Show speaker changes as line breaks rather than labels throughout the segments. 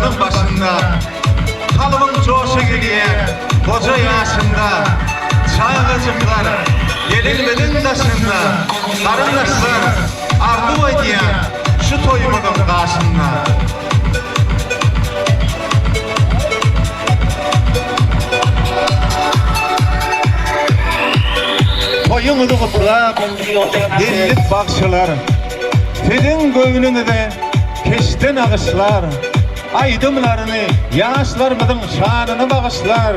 Desterhanyň başynda Kalbyň joşa gelýär goja ýaşynda Çagajyklar gelinimiziň daşynda Garyndaşlar arzuw aýdýar şu toýumyzyň gaşynda. Toýuňyzy gutlap geldik bagşylar Siziň göwnüňize keşde nagyşlar Aýdymlaryny ýaşlarymyzyň şanyna bagyşlar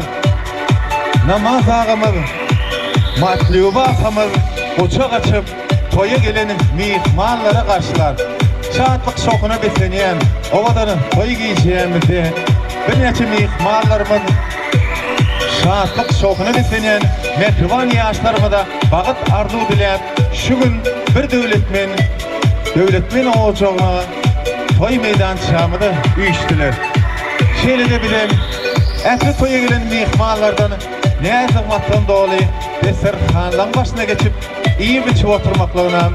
Namaz agamyz Matlýuba atamyz gujak açyp toýa gelen myhmanlary garşylar. Şatlyk-şowhuna beslenýän owadan toý gijämizde birnäçe myhmanlarymyz şatlyk-şowhuna beslenýän mähriban ýaşlarymyza bagt arzuw diläp, şu gün bir döwletmen Döwletmen ojagyna toý meýdançamyza üýşdüler. Şeýle-de bizem ähli toýa gelen myhmanlardan näz-nygmatdan doly desterhanlaryň başyna geçip, iýip-içip oturmaklygynam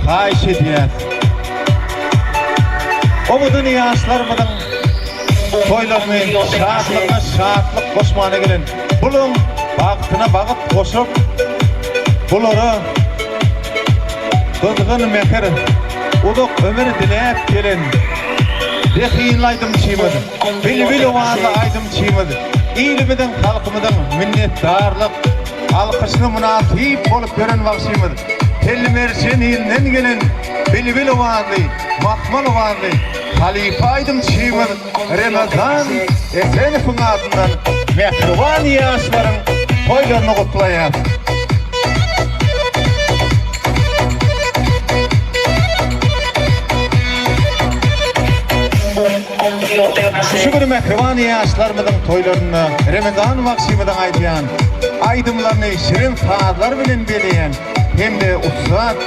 haýyş edýäs. Owadan ýaşlarymyzyň toýlaryny şatlygyna şatlyk goşmana gelen bulaň bagtyna bagt goşup, bulara gyzgyn mähir, uzak ömür diläp gelen zehinli aýdymçymyz, bilbil owazly aýdymçymyz, ilimiziň, halkymyzyň minnetdarlyk Alkyşyna mynasyp bolup ýören bagşymyz Telmerjen ilinden gelen bilbil owazly, mahmal owazly halypa aýdymçymyz Remezan Esenowyň adyndan mähriban ýaşlaryň toýlaryny gutlaýas. Şu gün mähriban ýaşlarymyzyň toýlarynda Remezan bagşymyzyň aýdýan aýdymlaryny şirin sazlar bilen bezeýän hem-de ussat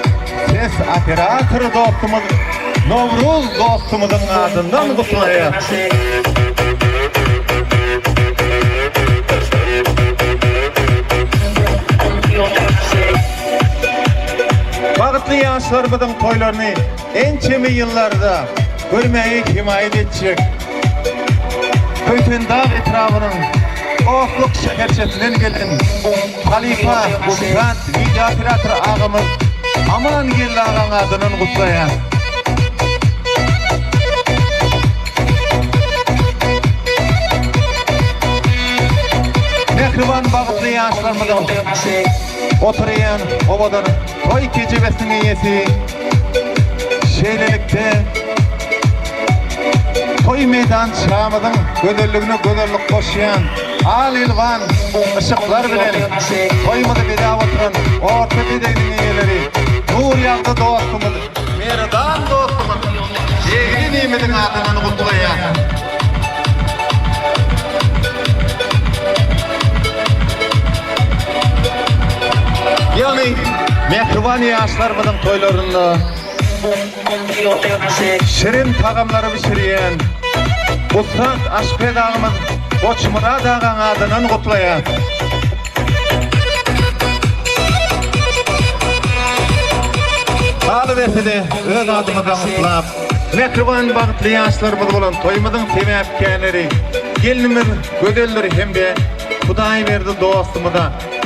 ses operatory dostumyz Nowruz dostumyzyň adyndan gutlaýas. Bagtly ýaşlarymyzyň toýlaryny Ençeme ýyllarda görmäge hemaýat etjek Köýtendag etrabynyň Dostluk şäherçesinden gelen halypa ussat wideooperator agamyz Amangeldi agaň adyndan gutlaýas. Mähriban bagtly ýaşlarymyzyň oturýan owadan toý kejebesiniň eýesi Şeýlelikde, toý meýdançamyzyň gözelligine gözellik goşýan al-elwan yşyklar bilen toýumyzy bezäp oturan orta bezeginiň eýeleri Nurýagdy dostumyz, Merdan dostumyz Begli inimiziň adyndan gutlaýas. Ýagny, mähriban ýaşlarymyzyň toýlarynda şirin tagamlary bişirýän ussat aşpez agymyz Goçmyrat agaň adyndan gutlaýas. Galyberse-de, öz adymyzdan gutlap, mähriban bagtly ýaşlarymyz bolan toýumyzyň sebäpkärleri gelnimiz Gözeldir hem-de Hudaýberdi dostumyza,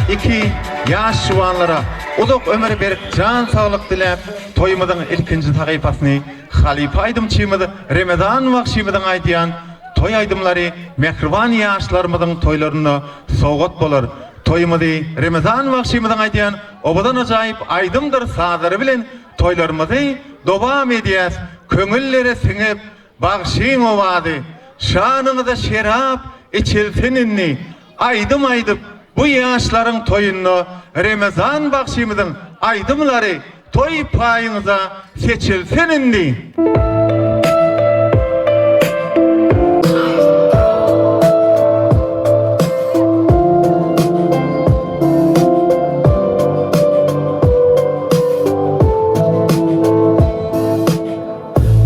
iki ýaş juwanlara uzak ömür, berk jan saglyk diläp, toýumyzyň ilkinji sahypasyny halypa aýdymçymyz Remezan bagşymyzyň aýdýan toý aýdymlary mähriban ýaşlarymyzyň toýlarynda sowgat bolar. Toýumyzy Remezan bagşymyzyň aýdýan owadan ajaýyp aýdymdyr sazlary bilen toýlarymyzy dowam edýäs, köňüllere siňip Bagşyň owazy, Şanyňyza şerap içilsin indi, Aýdym aýdyp, bu ýaşlaryň toýunda Remezan bagşymyzyň aýdymlary toý paýyňyza seçilsin indi.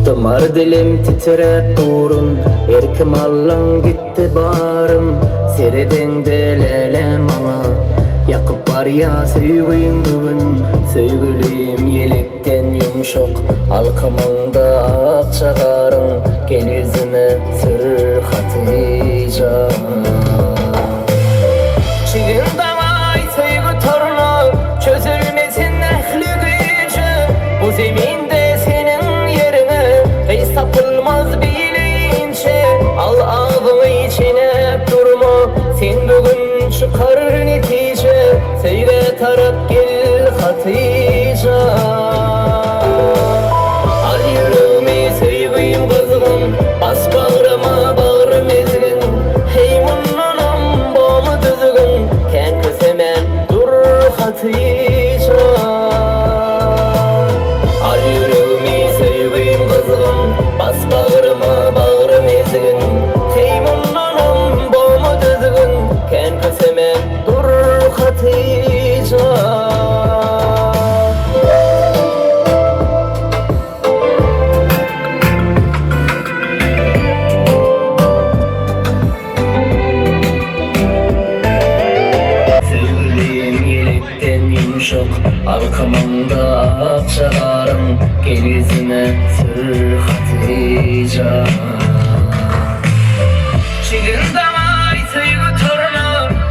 Dymar dilim titräp durun Erkim aldyň gitdi barym Seredeňde läle maňa. Ýakyp barýa söýgiň bu gün Söýgülim ýelekden ýumşak Alkymyňda akja garyň Gel ýüzüme sür Hatyja. Çigin daňaý söýgi toruna Çözülmesin ähli güýji Bu zeminde seniň ýeriňe Gyz tapylmaz bileýinçe Al agzyňy çenäp durma Sen bu gün çykar netije Söýgä tarap gel Hatyja Al ýüregimi söýgim gyzgyn Bas bagryma bagrym ezgin Heý mundanam bormy düzgün Kän kösemän dur Hatyja Al ýüregimi söýgim gyzgyn Bas bagryma bagrym ezgin Heý mundanam bormy düzgün Kän kösemän dur Hatyja. Söýgülim ýelekden ýumşak, Alkymyňda akja garyň, Gel ýüzüme sür Hatyja. Çigin damaý söýgi toruna,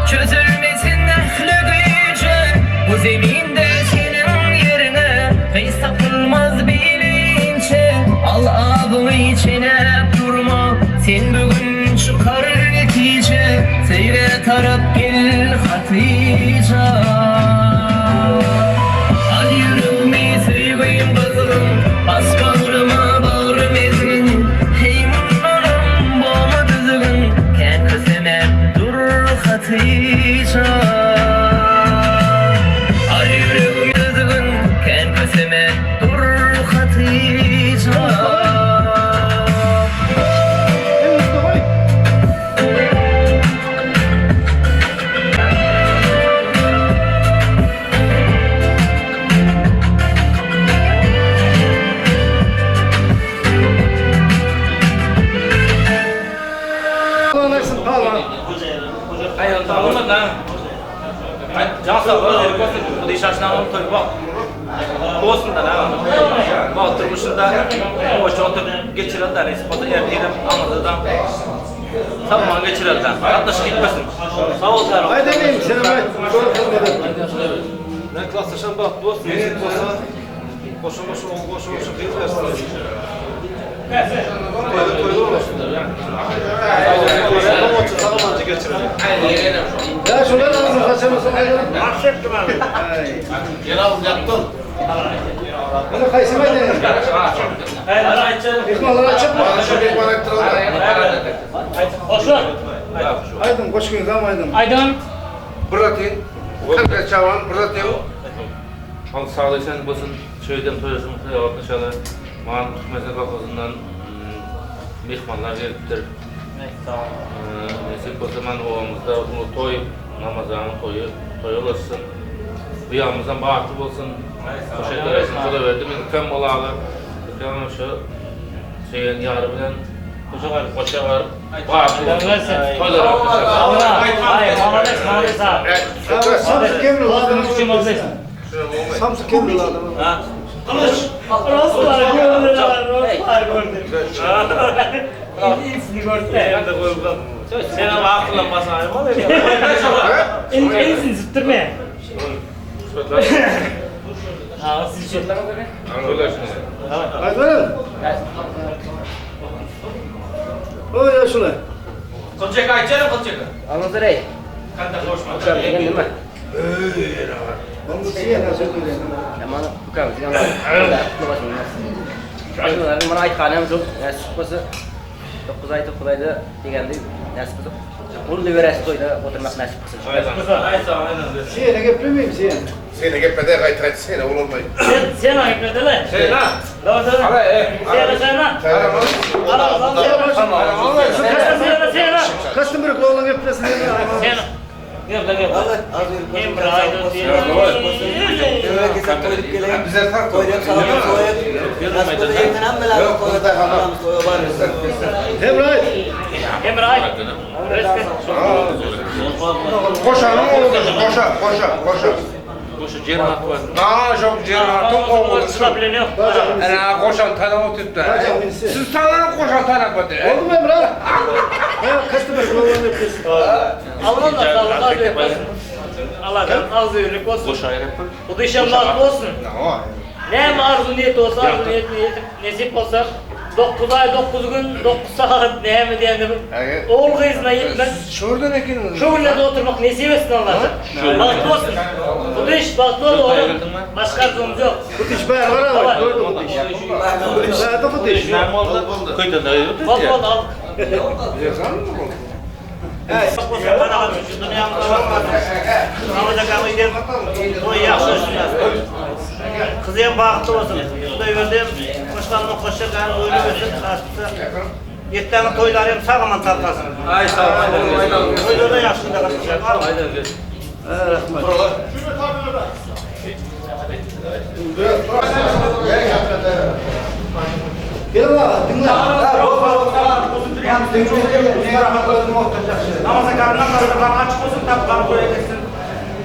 Çözülmesin ähli güýji, Bu zeminde seniň ýeriňe, Gyz tapylmaz bileýinçe. Al abyňy çenäp durma, Sen bu gün çykar netije, Söýgä tarap gel Hatyja. Al ýüregimi söýgim gyzgyn, Bas bagryma bagrym ezgin, Heý mundanam bormy düzgün, Kän kösemän dur Hatyja. Al ýüregimi düzgün, Kän kösemän dur Hatyja.
Salman geçirelden. Gatnaşyk gitmesin. Sag ol Taýrak.
Aýt edeyim, senem aýt.
Men klasdaşam bagtly bolsun, nesip bolsa goşa goşa ogul goşa goşa gyz bersin. Toýda toýlar bolsun. Sag sag geçirelim.
Ya şolar ağzını kaçırmasın aýdalım.
Gel al yaptın.
Bunu haýsy aýdaýyn? Mehmanlar açyp mı? Aýdyň, goşgyňyzam aýdyň.
Aýdyn.
Bir atyn, çawan, bir atyn.
Halk saglyk sen bolsun. Şöýden toýasyň toýa inşallah. Maňa Türkmenistan kolhozyndan mehmanlar gelipdir. Nesip bolsa man obamyzda uly toý, Ramazanyň toýy, toý ulaşsyn. Bu ýagymyzam bagtly bolsun. Hoş etdiresin. Xudaberdi men kem bolaly. Kem şu söýen ýary bilen goşa garyp, goşa garyp bagtly bolsun. Toýlar
Ay, молодец, молодец, а.
Samsyk kemli adamı.
Молодец.
Samsyk kemli adamı.
Rostlar gördüler, rostlar gördü. İyisini gördü.
Sen ama akıllanmasın aymalı.
En iyisini tutturma. Ha, siz şu.
Aýt verelim. Oy ya şuna.
Kılçak aytacağım kılçak.
Alnazar ey.
Kanda koşma.
Onu siýene söyleyeyim.
Aman ukam, Mana aytganym şol, nesip bolsa 9 aý 9 aýda diýende nesip bolsa gurly beresi toýda oturmak nesip bolsa.
Siýene geplemeyim siýene.
Seni gepede gayt gayt seni ol olmay.
Sen sen aytmadılar.
Sen ha.
Doğru. Sen sen ha. Sen sen sen.
Kaçtın bir oğlan geplesin.
Sen. Gel gel. Hem braydı.
Bize fark
Hem right.
Emre aýt. Resmi.
Goşanyň oglusy, goşa, goşa, goşa.
Goşa Jerhat bar.
Ha, şo Jerhatyň oglusy.
Çyra bilen ýok.
Ana, goşan tanap oturtdy. Siz tanap goşan tanap otur.
Oldu mu Emre? Ha, kaçtı başı oğlun geplesin.
Allah'ın da sağlık afiyet olsun. Allah'tan ağzı yürürlük olsun.
Goşa aýryp.
Bu da işe mutlu olsun.
Ne
Ne arzu niyeti olsa arzu niyeti niyeti nesip olsa 9 ay 9 gün 9 saat ne mi diyen bir
Evet.
oğul kızına gitmek
Şuradan ekin.
şu günlerde oturmak nesip etsin Allah'tan. Bahtlı olsun. Bu da iş bahtlı ol oğlum. Başka arzumuz yok.
Bu iş bayağı var ama. Gördüm bu iş. Bayağı da bu iş.
Näme boldy? Köýden aýryp.
Bol bol al.
Kızım bahtlı olsun. Xudoyberdi qo'shqonini qo'shib, o'ylab o'tsin, Ertangi to'ylari ham sog'-omon tarqasin.
Ay sağ ol.
To'ylarda yaxshi
Ha, rahmet. Gelin bak, dinle.
Namazgarlar açık olsun, tapqan qo'ya ketsin.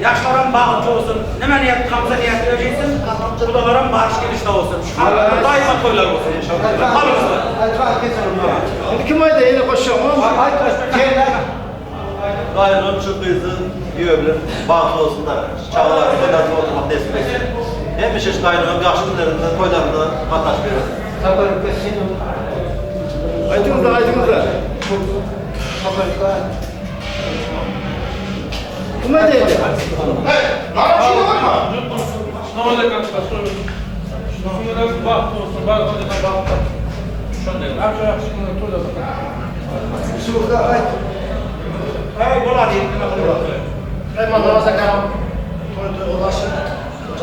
Yoshlar ham baxtli bo'lsin. Nima niyat qilsa niyatiga yetsin. Xudolar ham barish kelishda bo'lsin. Doimo to'ylar bo'lsin. Qolingizlar.
Şimdi kim ayda yine koşuyor mu?
Gayrım şu kızı yiyebilir. Bağlı olsunlar. Çağlar, toylarda oturmak nesip etsin. Hem işe gayrım yaşlı günlerinde toylarında kataş verir.
Aytınız da, aytınız da. Kim ayda yine?
Hemen namaza karam toyda ulaşın.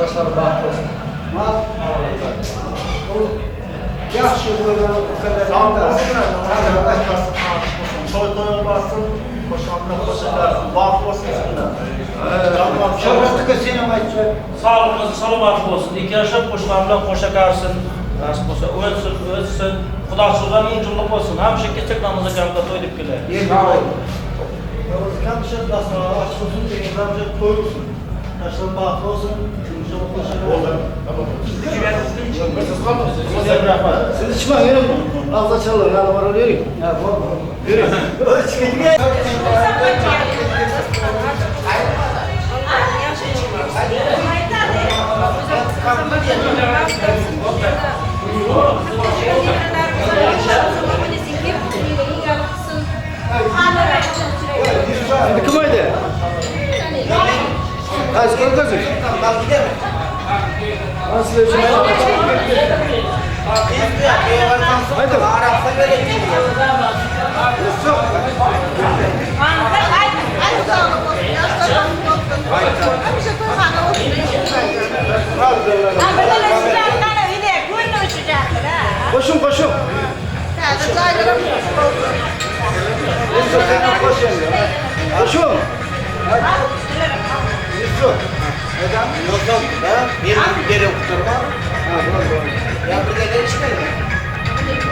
Yaşlar bahtlı olsun. Toy toy olmasın, koşanlar koşanlar, bahtlı olsun.
Sağlıklı, salamatlı olsun. İki yaşa qo'shqonlar qo'sha qarsin. Nasip bo'lsa o'lsin, o'lsin. Xudochilar ming yillik bo'lsin. Hamisha kechak namozga to'y deb keladi.
Siz içmeyin, yürüyün. Ağız açalım, yani var yürüyün. Yürüyün. Şimdi kim ayda? Kaç, kaç, kaç. Nasıl içmeyin? Haydi. Koşun, koşun. Koşun.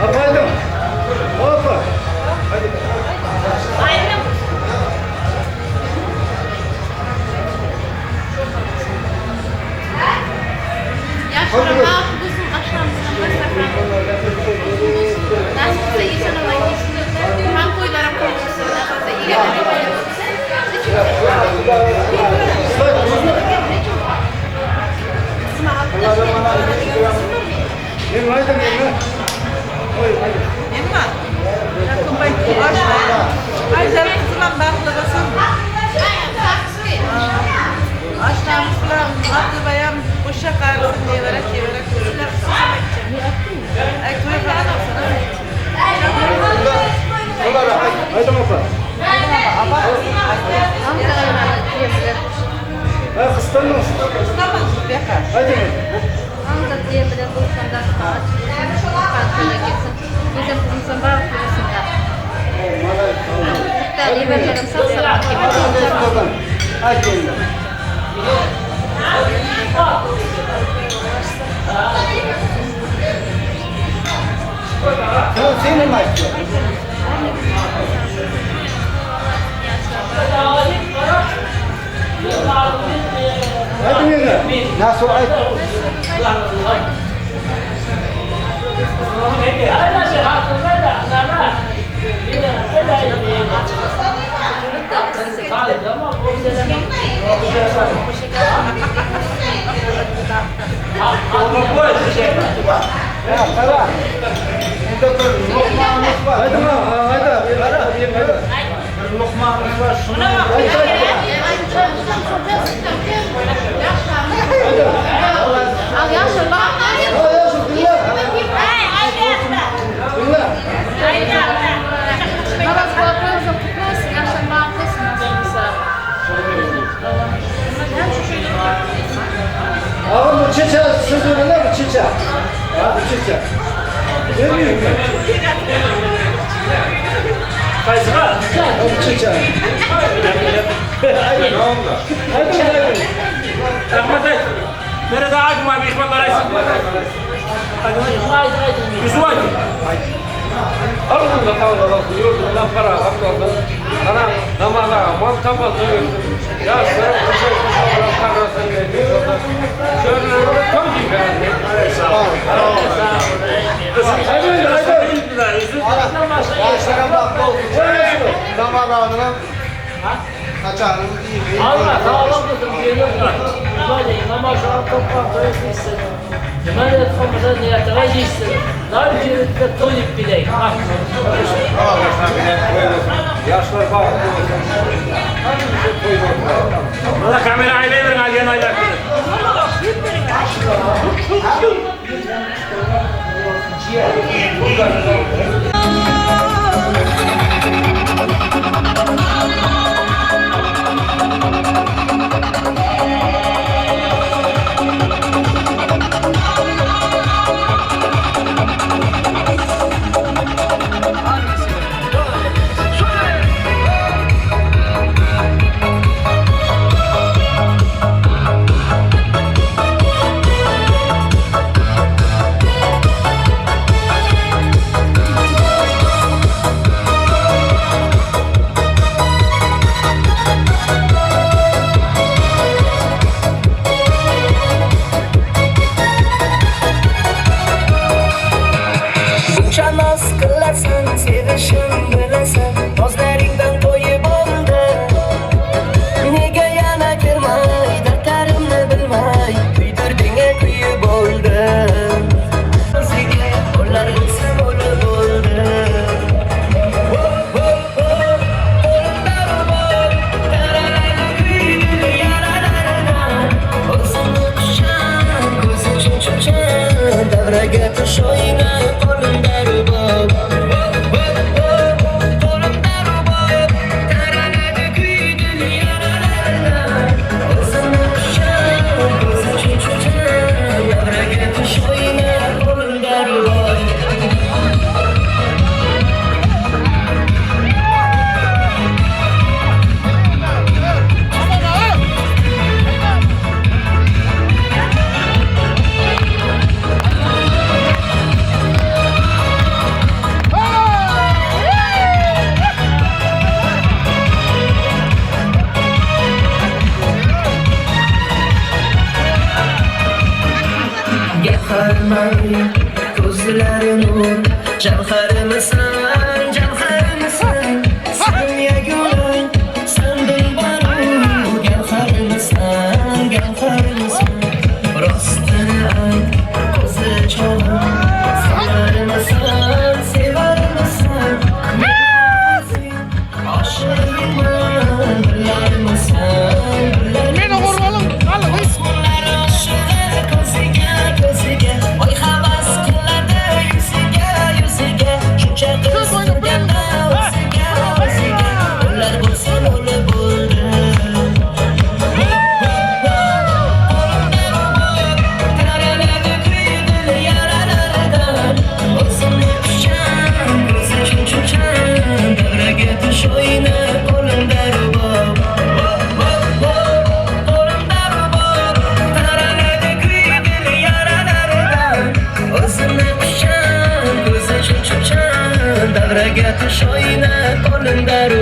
Hop haydi. Hoppa. Benim haydi benim. Oy haydi. Haydi hoppa. Ha kıstanma. Haydi. Haydi. Sen senin aytıyor. Nasıl aýt? Agam bu çeçe söz öyle bu çeçe. Ha bu çeçe. Vermiyor mu?
Kaysıga?
Bu çeçe. Haydi. Haydi haydi.
Rahmet ayt. Nerede aytma mehmonlar aytsın. Yusuf ayt.
Alnında tavlalar, yurdundan para olsun. Sana namaza, mal tapasın. Yaşlara kuşa kuşa olan parasın. Şöyle tam gibi.
Haydi haydi.
Yaşlara bak olsun. Damarlarına kaçarını iyi.
Allah sağlam tutun geliyorlar. Böyle namaz toprağın toyası istedim. Hemen etmemize niyetine gitsin. Dar cürütte toyup bilek.
Yaşlar bağlı olsun. Hepimize toy olsun.
Bana kamera aylayın alyan aylar.
Buncha noz qilasan, sevishim bilasan, Nozlaringdan to'yib oldim. Nega yana kirmay, dardlarimni bilmay, Kuydirding kuyib oldim. O'ziga qo'llar bo'lsa bo'lib bo'ldim. Qo'limda rubob, taraladi kuydi yaralaridan. O'zimni quchar, ko'zi chumchumchan, Davraga tush o'yna, qo'limda rubob. Qo'limda rubob, taraladi kuydi yaralaridan. O'zimni quchar, ko'zi chumchumchan, Davraga tush o'yna, qo'limda rubob. Gavharman ko'zlari nur Javharmisan, javharmisan Sen yagona, sen dilbaru Gavharmisan, gavharmisan Rostini ayt, ko'zi chog'im Sevarmisan, sevarmisan Men oshiqman, bilarmisan, bilarmisan Osmonlar oshig'i ko'ziga, ko'ziga Oy havas qiladi yuziga, yuziga Shuncha qiz turganda o'ziga, o'ziga Ular bo'lsin o'lib bo'ldi Qo'limda rubob, taraladi kuy yaralaridan O'zimni qucham, ko'zi chumchumchan Davraga tush o'yna, qo'limda rubob Qo'limda rubob, taraladi kuy yaralaridan O'zimni qucham, ko'zi chumchumchan Davraga tush o'yna, qo'limda rubob.